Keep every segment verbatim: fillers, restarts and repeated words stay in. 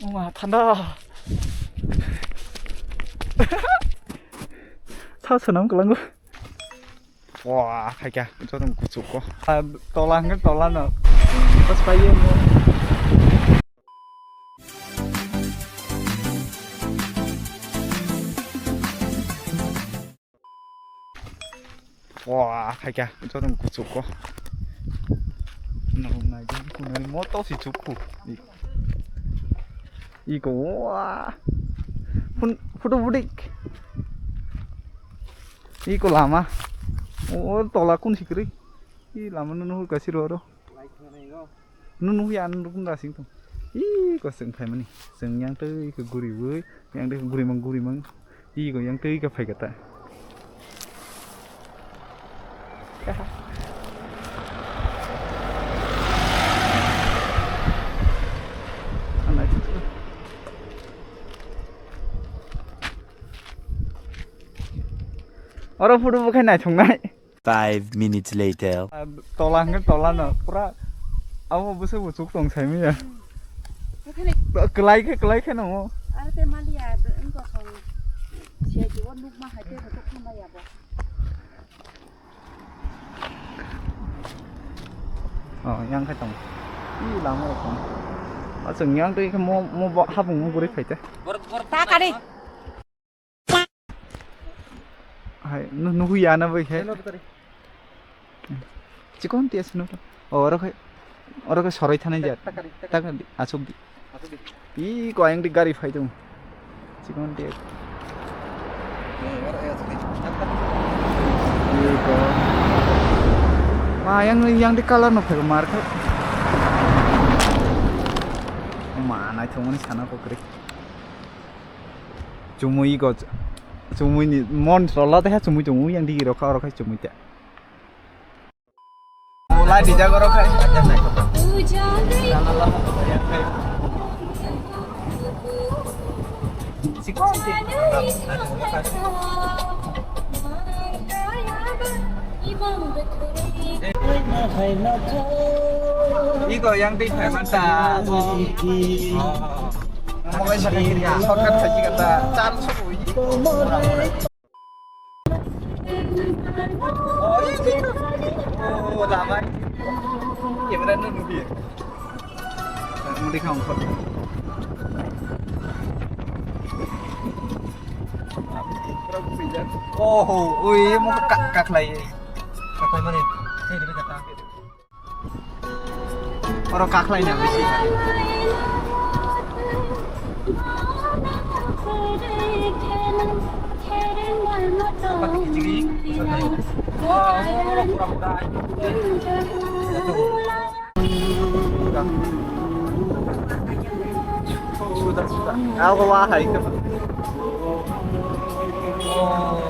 Wah, thanda. Sa sanam kelang. Wah, khaika, joto kuchuk ko. Ah, tola hwnkhe tola no. Bas paio mo. Wah, khaika, joto kuchuk ko. No, nai, kunani mo to si chukku. Iko, wah. Phun, photo budik. Iko lama. O, tola kun sikri. I lama no nuhu kasi ro ro. Nunu ya nunu kun da sing tong. Iko sing phai mani. Sing yang tei iko guri woi. Yang tei guri mang guri mang. Iko yang tei iko phai kata. Oro photo bo khai naithok nai. Five minutes later. Ah, tola hwnkhe tola no pura abo bwswk bo chuk tong sai manya. Okhane Kwlai khe kwlai khe no. Aro te maliya wngkha song. Siya jibo nuk ma hai te rwtuk khe maya bo. Oh, yang khe tong. I lama rok tong. Aswk yang twi khe mo mo bo hapung mo guri phai te. Ta kari. Hai, nu nuhu ya na bai khai. Chikon tia sino. Oh, oro khai. Oro khai soroi thanai jar. Takari, takari. Takari, asuk di. Asuk di. I ko ayang di gari phai tung. Chikon tia. I ko. Ma yang yang di color no phai mar khai. Ma nai thong ni sana ko kri. Chumui go, chumui ni mon rola te ha chumui tongo yang digi rokha oro khai chumui te. Lai di jago rokha. Igo yang di phai man ta. Mobile sa kiri ya. Shortcut sa kiri ta. Char su. Oh, lama. Camera nu nubi. Ang di khang khot. Oh, ui, mo ka, kaklai. Kaklai mane. Hey, di kata. Oro kaklai na bisi. Sudah, sudah. Ako wahai ka. Oh.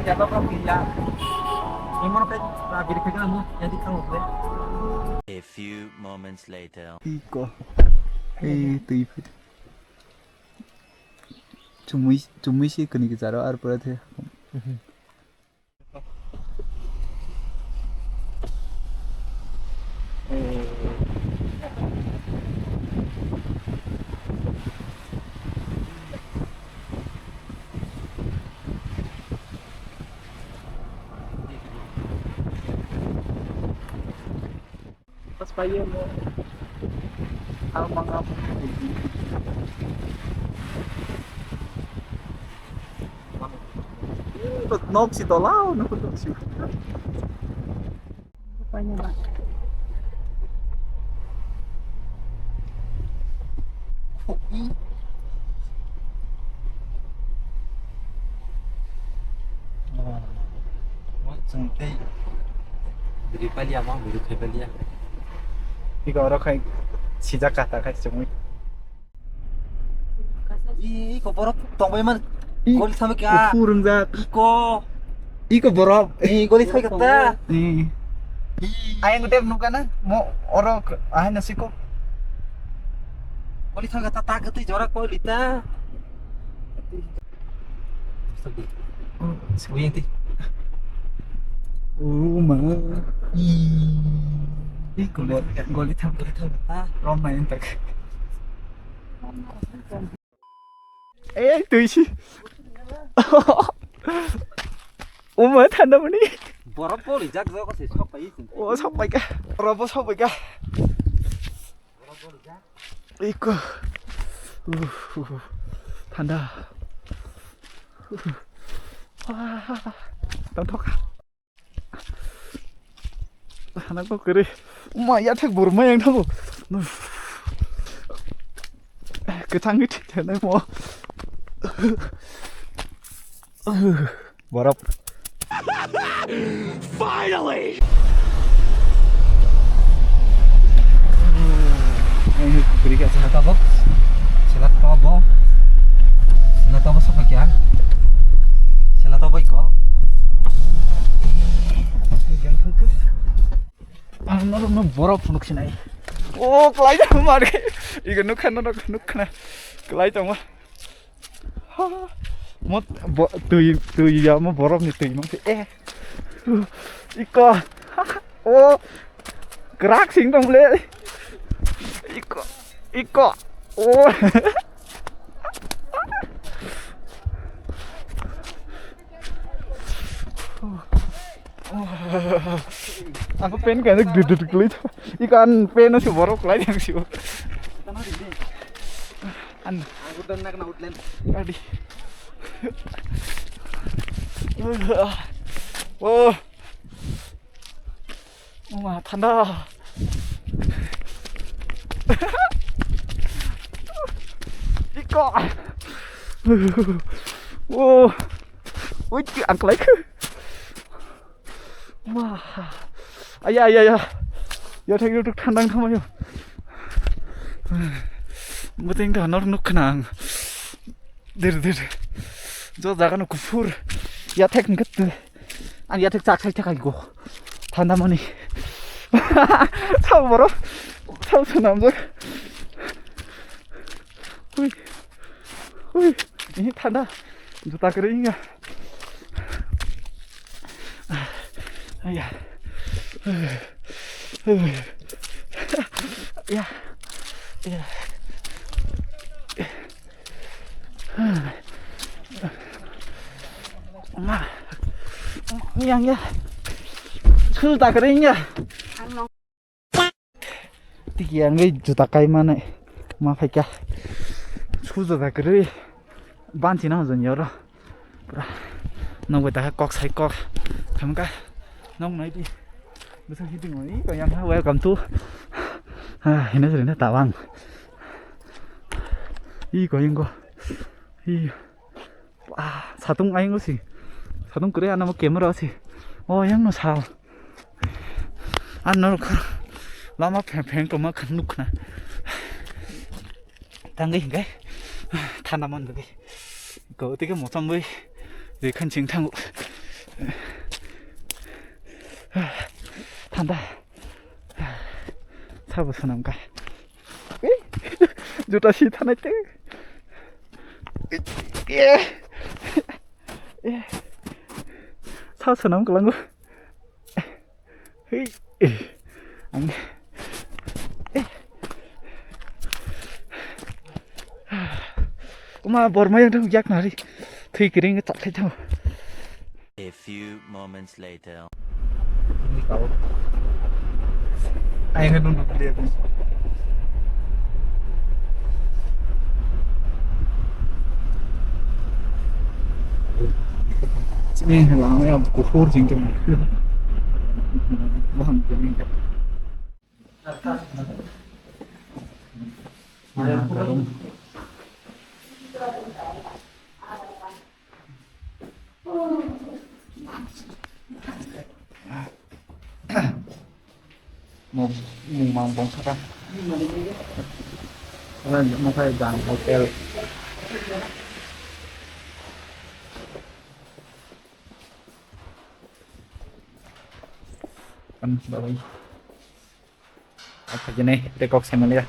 Ya, apa, apa, ya. Ini mana, Pak? Nah, beri pegang, ya, di kamu, Pak. A few moments later. Iko. Eh, tui pit. Chumui, chumui si kani ki charo ar pura the. Pas payo mo. Ang mga Nok si tola, nok si. Chwng tei bwrwi palia ma, bwrwi phai palia. Iko oro khai sijak kata khai chumui. Iko borok tongbai man. Goli samai kha. Ufu rwngjak. Iko. Iko borok. Ih, goli samai kha ta. Ih. Ayang tep nukana mo oro ahai nasiko. Goli samai kha ta, ta gati jora goli ta. Sibuyang ti. Oh ma. Ih. Iko goli tham goli tham ta. Rom na entak. Ei, twi si. Omo thanda mani. Borok poli jak jogo se sok pai. O sok pai ka. Robo sok pai ka. Iko. Uh, uh, uh. Thanda. Uh, uh. Wah. Tong thok. Hana ko kere. Ma ya thek bor ma yang thango. Kwthang ni thik thai mo. Borok. Finally! Sela tabok. Sela tabok. Sela tabok sokha kya? Sela tabok iko. Ang norokno borok phunuk sinai. O, klai da mare. Igo nukha norok nukha na. Klai tongma. Mo bo twi twi ya mo borok ni twi mo. Eh. Iko. O. Krak sing tong le. Iko. Iko. O. Aku pen kayak duduk duduk itu. Ikan pen si borok lain yang si. An. Aku dan nak naut len. Adi. Oh. Wah, thanda. Iko. Wow. Wih, ang like. Wah. Aya, aya, aya. Ya, thek, thek, thanda thamayo. Muting ka nor nuk khnang. Dir, dir. Jo jaga no kufur. Ya, thek, ngat. Ani yathek chak sai thakai go. Thanda mani. Sao boro. Sao swnamjak. Hui. Hui. Ini thanda. Juta kere inga. Aya. Ya. Ya. Yang ya. School tak kering ya. Tiki yang juta kai mana ma phaika. School juta kering. Banchi na hojong yoro. Pura nong bai ta kok sai kok. Khamka. Nong nai di. Bwswk hiting oi ko yang ha, welcome to. Ah, hino sini na tawang. Ih, ko yang ko. Ih. Ah, satung ayang si. Satung kure ana mo camera si. Oh, yang no sao. Ano lama pheng pheng tongma khan nukna. Tangwi hingke thanda man bagwi. Ko tike mochom bai. Ri khan ching thango. Thanda. Sabo sanam ka. Juta si thanai te. Sa sanam kalango. Hei. Ang. Uma borma yang dong yak nari. Thui kering tak khai tau. A few moments later. Ai ngan nung nung dia. Sini lama ya kuhur jingkang. Wahang jingkang. Mung mang bong saka. Ano mo kaya gang hotel. Kan bawai. Apa jenis rekok saya melihat.